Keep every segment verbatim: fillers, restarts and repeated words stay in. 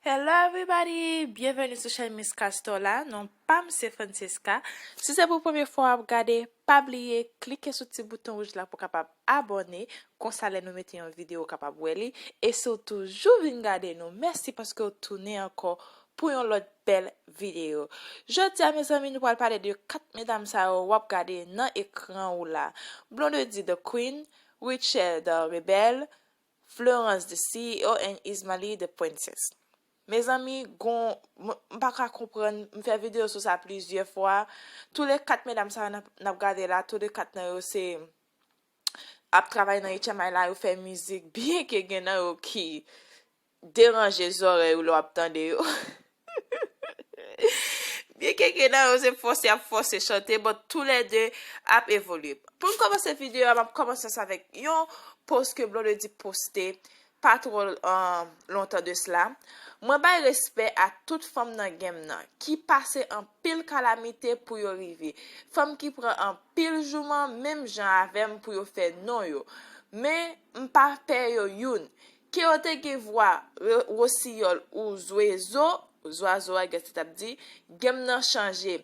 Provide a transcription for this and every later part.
Hello everybody! Byenveni sou chèn Miss Castor la. Non pa m se Francesca. Si se pou premye fwa w ap gade, pa bliye klike sou ti bouton wouj la pou w kapab abòne. Konsa lè nou mete yon videyo w kapab wè li. E si w toujou vin gade nou, mèsi paske w tounen ankò pou yon lòt bèl videyo. Jodi a, mezanmi, nou pral pale de kat medam sa yo w ap gade nan ekran ou la. Blondedy the Queen, Rutshelle the Rebelle, Florence the C E O and Ismaly the Princess. Mezanmi, gon, m, m pa ka konprann, m fè videyo sou sa plizyè fwa. Tou le kat medam sa yo n ap, n ap gade la, tou le kat nan yo se ap travay nan H M I la, yo fè mizik, byen ke gen nan yo ki deranje zòrèy ou lè w ap tande yo. Byen ke gen nan yo se fòse y ap fòse chante, but tou le de ap evolye. Pou n kòmanse videyo a, m ap kòmanse sa avèk yon post ke Blondedy poste pa twò, um, lontan de sila. Mwen bay respè a tout fanm nan game nan, ki pase anpil kalamite pou yo rive. Fanm ki pran anpil jouman menm jan avè m pou yo fè non yo. Men, m pa pè yo youn. Ke yo te gen vwa re-, wosiyòl ou zwezo, zwazo, I guess, t ap di, game nan chanje.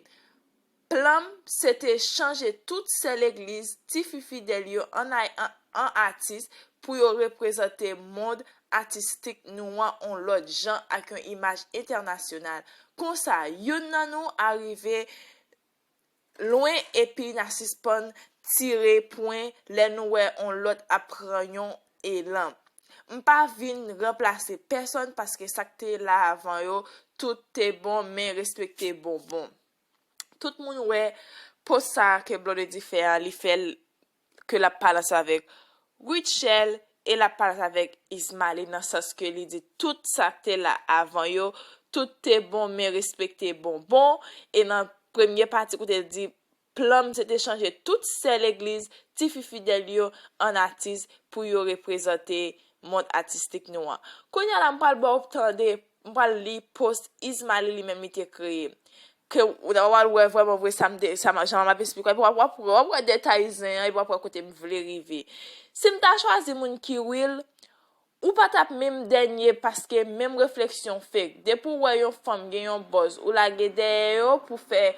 Plan m, se te chanje tout sè legliz, tifi fidèl yo an ay-, an, an atis pou yo reprezante mond atistik nou an on lòt jan ak yon imaj entènasyonal. Konsa, youn nan nou a rive lwen epi n a sispann tire pwen lè nou wè on lòt ap pran yon elan. M pa vin ranplase pèsonn paske sa k te la avan yo, tout te bon, men respekte bonbon. Tout moun wè post sa a ke Blondedy fè a, li fè l ke l ap pale ansanm avèk Rutshelle e l ap pale ansanm avèk Ismaly nan sans ke li di tout sa k te la avan yo, tout te bon, men respekte bonbon. E nan premye pati kote l di plan m se te chanje tout sè legliz, tifi fidèl yo an atis pou yo reprezante mond atistik nou an. Kounye a la, m pral ba w tande, m pral li post Ismaly li menm li te kreye. Ke w, w al wè vrèman vre sa m te, sa m, jan m ap esplike w, epi w ap, w ap, w ap wè detay zen an, epi w ap wè kote m vle rive. Si m ta chwazi moun ki real, ou pa t ap menm dènye paske menm refleksyon fake. Depi w wè yon fanm gen yon buzz, ou lage dèyè yo pou fè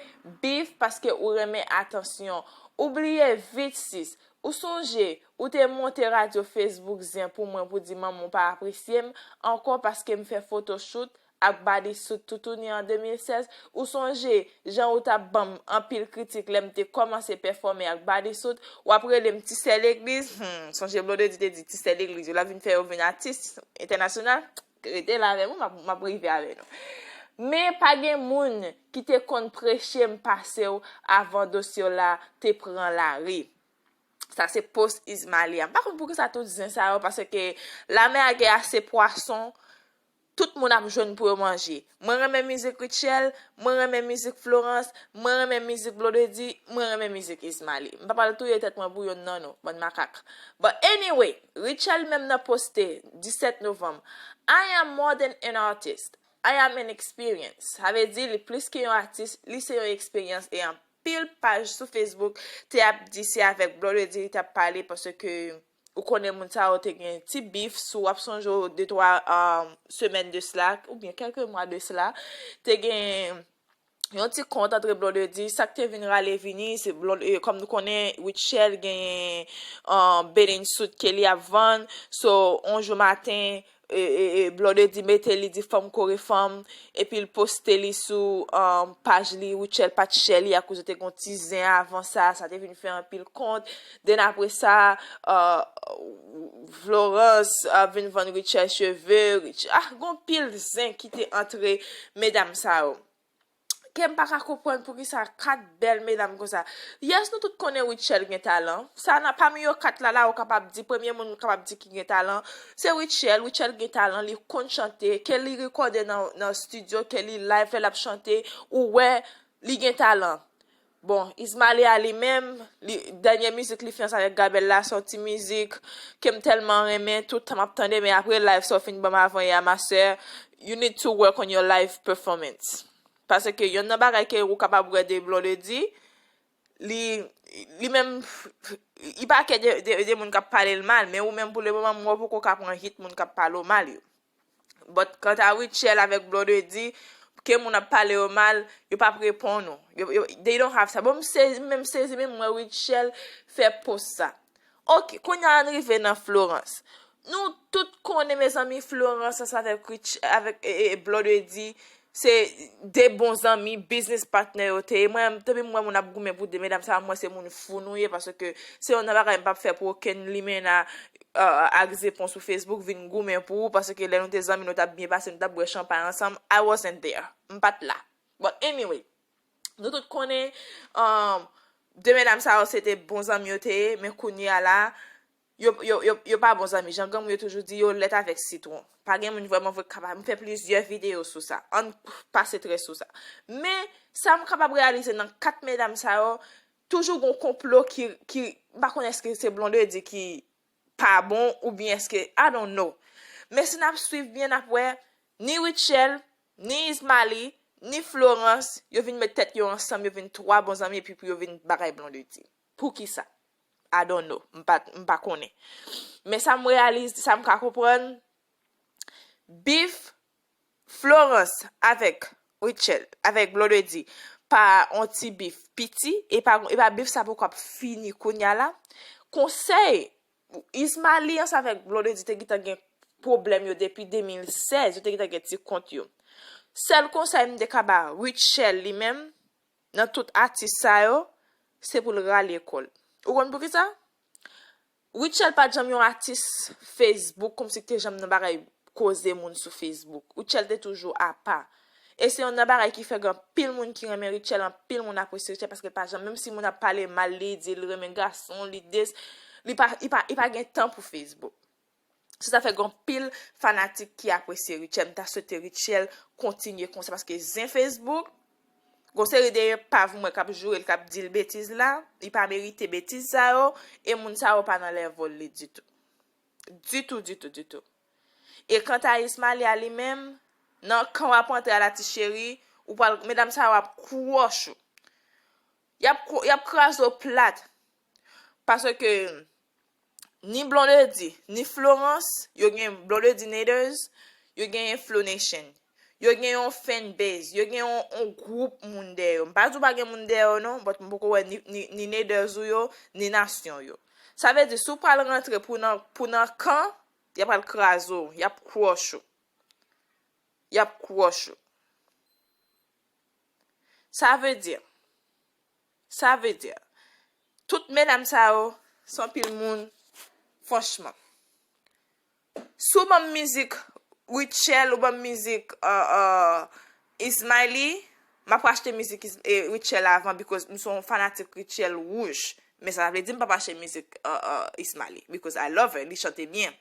beef paske ou renmen atansyon. Ou bliye vit sis. Ou sonje, ou te monte radyo Facebook zen pou mwen pou di manman w pa apresye m ankò paske m fè photoshoot ak bodysuit toutouni an de mil sèz. Ou sonje jan ou t ap ban m anpil kritik lè m te kòmanse pèfòme ak bodysuit? W ap rele m ti sè legliz? Hmm, sonje Blondedy te di ti sè legliz yo, l ap vin fè yo vin atis entènasyonal? Rete la avè m wi, m ap, m ap rive avè nou. Men pa gen moun ki te konn preche m pase w avan dosye w la te pran lari. Sa se post Ismaly a. M pa konn poukisa tout zen sa yo, paske lamè a gen ase pwason, tout moun ap jwenn pou yo manje. Mwen renmen mizik Rutshelle, mwen renmen mizik Florence, mwen renmen mizik Blondedy, mwen renmen mizik Ismaly. M pa pral touye tèt mwen pou yonn nan nou, bann makak. But anyway, Rutshelle menm nan poste disèt novanm, I am more than an artist. I am an experience. Sa vle di li plis ke yon atis, li se yon eksperyans e anpil paj sou Facebook te ap di se avèk Blondedy li t ap pale paske ou konnen moun sa yo te gen ti beef, si w ap sonje w de twa, um, semèn de sila, oubyen kèlke mwa de sila, te gen yon ti kont antre Blondedy, sa k te vin rale vini, se Blond-, e, kòm nou konnen, Rutshelle genyen, um, bathing suit ke li ap vann, so, on jou maten, e, e, e, Blondedy mete li di fanm kore fanm, epi l poste li sou, um, paj li, Rutshelle pa t share li akoz yo te gon ti zen avan sa, sa te vin fè anpil kont. Then apre sa, uh, Florence, uh, vin vann Rutshelle cheve, Rutshelle, ah, gon pil zen ki te antre medam sa yo. Ke m pa ka konprann poukisa kat bèl medam konsa. Yes, nou tout konnen Rutshelle gen talan. Sa nan, pami yo kat la, la, ou kapab di, premye moun ou kapab di ki gen talan, se Rutshelle. Rutshelle gen talan, li konn chante, ke li rekòde nan, nan studio, ke li live, lè l ap chante, ou wè, li gen talan. Bon, Ismaly a li menm, li, dènye mizik li fè ansanm avèk Gabel la, se yon ti mizik ke m tèlman renmen, tout tan m ap tande, men apre live sa w fin ban m avan yè a, ma sè, you need to work on your live performance. Paske yonn nan bagay ke ou kapab wè de Blondedy, li, li menm, li pa ke de, de, de moun k ap pale l mal, men ou menm pou le moman, m wè w poko ka pran hit moun k ap pale w mal yo. But kanta Rutshelle avèk Blondedy, ke moun ap pale yo mal, yo p ap reponn ou. Yo, yo, they don't have sa. Bon, m sezi, menm sezi, menm mwen Rutshelle fè post sa. Ok, kounye a n rive nan Florence. Nou tout konnen, mezanmi, Florence ansanm avèk Rich, avèk e, e, Blondedy, se de bon zanmi, business partner yo te ye. Mwen, depi m wè moun ap goumen pou de medam sa, mwen se moun fou nou ye, paske se yon nan bagay m p ap fè pou okenn limena, euh, ak zepon sou Facebook vin goumen pou ou, paske lè nou te zanmi, nou t ap byen pase, nou t ap bwè chanpay ansanm. I wasn't there. M pa t la. But anyway, nou tout konnen, um, de medam sa yo se te bon zanmi yo te ye, men kounye a la, yo, yo, yo, yo pa bon zanmi. Jan granmoun yo toujou di, yo lèt avèk sitwon. Pa gen moun vrèman vre k kapab. M fè plizyè videyo sou sa. Ann pase trè sou sa. Men, sa m kapab reyalize nan kat medam sa yo, toujou gon konplo ki, ki, m pa konn èske se Blondedy ki pa bon oubyen èske, I don't know. Men si n ap swiv byen, n ap wè, ni Rutshelle, ni Ismaly, ni Florence, yo vin met tèt yo ansanm, yo vin twa bon zanmi, epi pou yo vin bagay Blondedy. Poukisa? I don't know. M pa, m pa konnen. Men sa m reyalize, sa m ka konprann, bif Florence avèk Rutshelle, avèk Blondedy, pa on ti bif piti, e pa, e pa bif sa poko ap fini kounye a la. Konsèy, Ismaly ansanm avèk Blondedy te gentan gen pwoblèm yo depi de mil sèz, yo te gentan gen ti kont yo. Sèl konsèy m te ka ba Rutshelle li menm, nan tout atis sa yo, se pou l rale kò l. Ou konn poukisa? Rutshelle pa t janm yon atis Facebook, kòmsi te janm nan bagay koze moun sou Facebook. Rutshelle te toujou apa. E se yon nan bagay ki fè gen anpil moun ki renmen Rutshelle, anpil moun apresye Rutshelle, paske l pa janm, menm si moun ap pale mal li, di l renmen gason, li des, li pa, li pa, li pa gen tan pou Facebook. Se sa fè gen anpil fanatik ki apresye Rutshelle. M ta swete Rutshelle kontinye konsa, paske zen Facebook, gon seri de epav mwen k ap joure l, k ap di l betiz la, li pa merite betiz sa yo, e moun sa yo pa nan level li ditou. Ditou, ditou, ditou. E kanta Ismaly a li menm, nan kan w ap antre a la ti cheri, ou pral, medam sa yo ap crush ou. Y ap, y ap kraze w plat. Paske ni Blondedy, ni Florence, yo gen Blondedy Naders, yo gen Flow Nation. Yo gen yon fan base, yo gen yon, yon gwoup moun dèyè yo. M pa di w pa gen moun dèyè yo non, but m poko wè ni, ni, ni Naders ou yo, ni Nasyon yo. Sa vle di, si w pral rantre pou nan, pou nan kan, y ap pral kraze w, y ap crush ou. Y ap crush ou. Sa vle di, sa vle di, tout medam sa yo, se anpil moun, franchman. Si w ban m mizik Rutshelle, ou ban m mizik, euh, euh, Ismaly, m ap achte mizik Is-, e, Rutshelle avan, because m se yon fanatik Rutshelle wouj. Men sa vle di m p ap achte mizik, euh, euh, Ismaly, because I love her, li chante byen.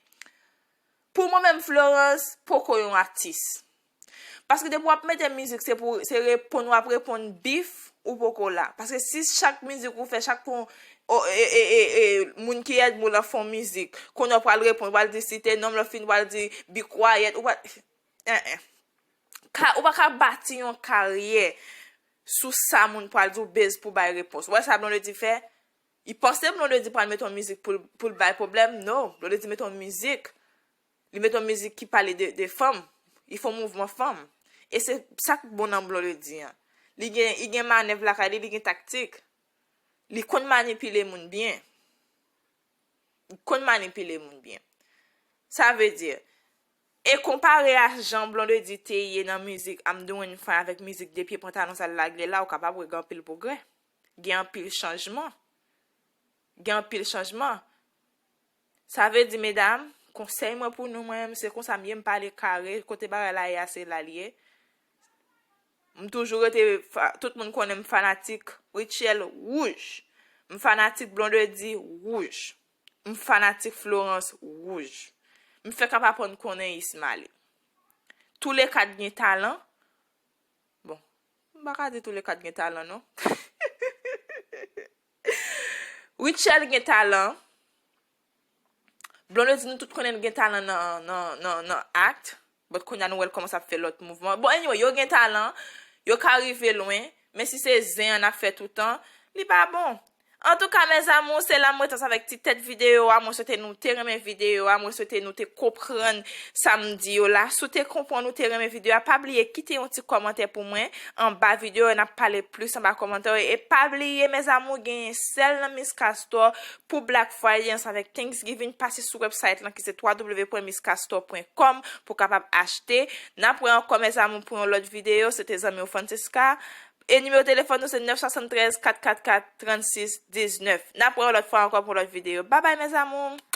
Pou mwen menm, Florence poko yon atis. Paske depi w ap mete mizik, se pou, se reponn, w ap reponn bif, ou poko la. Paske si chak mizik ou fè, chak fwa, o, e, e, e, e, moun ki Edmond lan fè yon mizik, kounye a w pral reponn, w pral di site non m, lè w fin w pral di be quiet, ou pral, en, en. Ka, ou pa ka bati yon karyè sou sa moun pral di w base pou bay repons. Ou wè sa Blondedy fè? Li panse Blondedy pral mete yon mizik pou l, pou l bay pwoblèm. No, Blondedy mete yon mizik. Li mete yon mizik ki pale de, de fanm. Li fè yon mouvman fanm. E se sa k bon nan Blondedy an. Li gen, li gen manèv lakay li, li gen taktik. Li konn manipile moun byen. Li konn manipile moun byen. Sa vle di, e konpare a jan Blondedy te ye nan mizik I'm Doing Fine avèk mizik De Pye Pantalon sa l lage la, ou kapab wè gen anpil pwogrè. Gen anpil chanjman. Gen anpil chanjman. Sa vle di, medam, konsèy mwen pou nou, mwen menm, se konsa m ye, m pale kare, kote bagay la ye a, se la l ye. M toujou rete, fa-, tout moun konnen m fanatik Rutshelle wouj. M fanatik Blondedy wouj. M fanatik Florence wouj. M fèk ap aprann konnen Ismaly. Toulèkat gen talan. Bon, m pa ka di toulèkat gen talan, non. Rutshelle gen talan. Blondedy, nou tout konnen l gen talan nan, nan, nan, nan act. But kounye a nou wè l kòmanse ap fè lòt mouvman. Bon, anyway, yo gen talan. Yo ka rive lwen. Men si se zen an n ap fè toutan, li pa bon. Antouka, mes amours, se la m ret ansanm avèk ti tèt videyo a. Mwen swete nou te renmen videyo a. Mwen swete nou te konprann sa m di yo la. Si w te konprann, ou te renmen videyo a, pa bliye kite yon ti kòmantè pou mwen anba videyo a. N ap pale plis anba kòmantè yo. E pa bliye, mes amours, genyen sèl nan Miss Castor pou Black Friday ansanm avèk Thanksgiving. Pase sou website lan ki se w w w pwen miss castor pwen com pou w kapab achte. N ap wè ankò, mes amours, pou yon lòt videyo. Se te zanmi w Francisca. E nimewo telefòn nou se nèf swasanntrèz kat kat kat trannsis diznèf. N ap wè w lòt fwa ankò pou lòt videyo. Babay, mes amours!